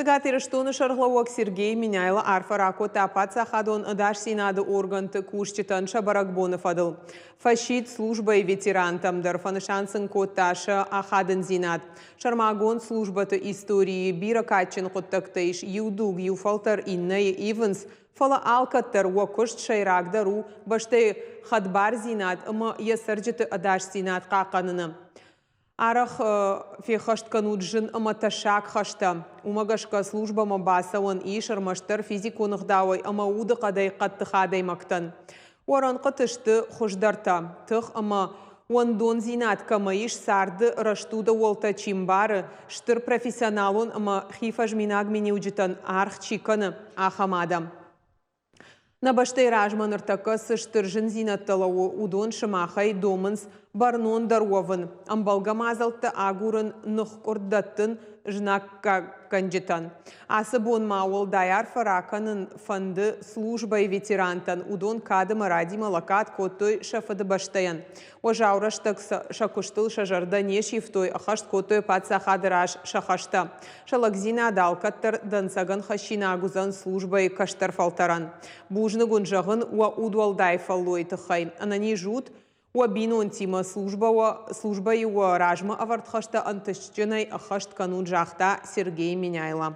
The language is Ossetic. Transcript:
Цӕгат Ирыстоны сӕргълӕууӕг Сергей Меняйло арфӕ ракодта паддзахадон ӕдасдзинады органты кусджытӕн сӕ бӕрӕгбоны фӕдыл. Фӕсидт службӕйы ветерантӕм дӕр, фӕнысан сын кодта сӕ ахадындзинад. Сӕрмагонд службӕты историйы бирӕ кадджын хъуыддӕгтӕ ис, иу дуг, иу фӕлтӕр иннӕйы ивынц, фӕлӕ алкӕддӕр уӕ куыст сӕйрагдӕр у бӕстӕйы хӕдбардзинад ӕмӕ йӕ цӕрджыты ӕдасдзинад хъахъхъӕныны. Арӕх феххӕст кӕнут зын ӕмӕ тӕссаг хӕстӕ. Уымӕ гӕсгӕ службӕмӕ бацӕуӕн ис ӕрмӕстдӕр физикон ӕгъдауӕй ӕмӕ удыхъӕдӕй хъӕддых адӕймӕгтӕн. Уӕ рӕнхъыты сты хуыздӕртӕ, тых ӕмӕ уӕндондзинад кӕмӕ ис, царды рӕстуд ӕууӕлтӕ чи мбары, стыр профессионалон ӕмӕ хифӕзминаг миниуджытӕн аргъ чи кӕны, ахӕм адӕм. Нӕ бӕстӕйы размӕ ныртӕккӕ цы стыр зындзинӕдтӕ лӕууы, уыдон сымахӕй домынц бӕрнондӕр уӕвын, ӕмбӕлгӕ мадзӕлттӕ агурын, ныхкъуырд дӕттын знаггадгӕнджытӕн. Ацы бон ма уӕлдай арфӕ ракӕнын фӕнды службӕйы ветерантӕн, уыдон кад ӕмӕ радимӕ лӕггад кодтой сӕ Фыдыбӕстӕйӕн. Уӕззау рӕстӕг сӕ куыстыл сӕ зӕрдӕ не сивтой, ӕххӕст кодтой паддзахады раз сӕ хӕстӕ. Сӕ лӕгдзинад алкӕддӕр дӕнцӕгӕн хӕссинаг уыдзӕн службӕйы кӕстӕр фӕлтӕрӕн. Бузныг уын зӕгъын уӕ удуӕлдай фӕллойы тыххӕй. Ӕнӕниз ут, уӕ бинонтимӕ службӕйы уӕ размӕ ӕвӕрд хӕстӕ ӕнтыстджынӕй ӕххӕст кӕнут, загъта Сергей Меняйло.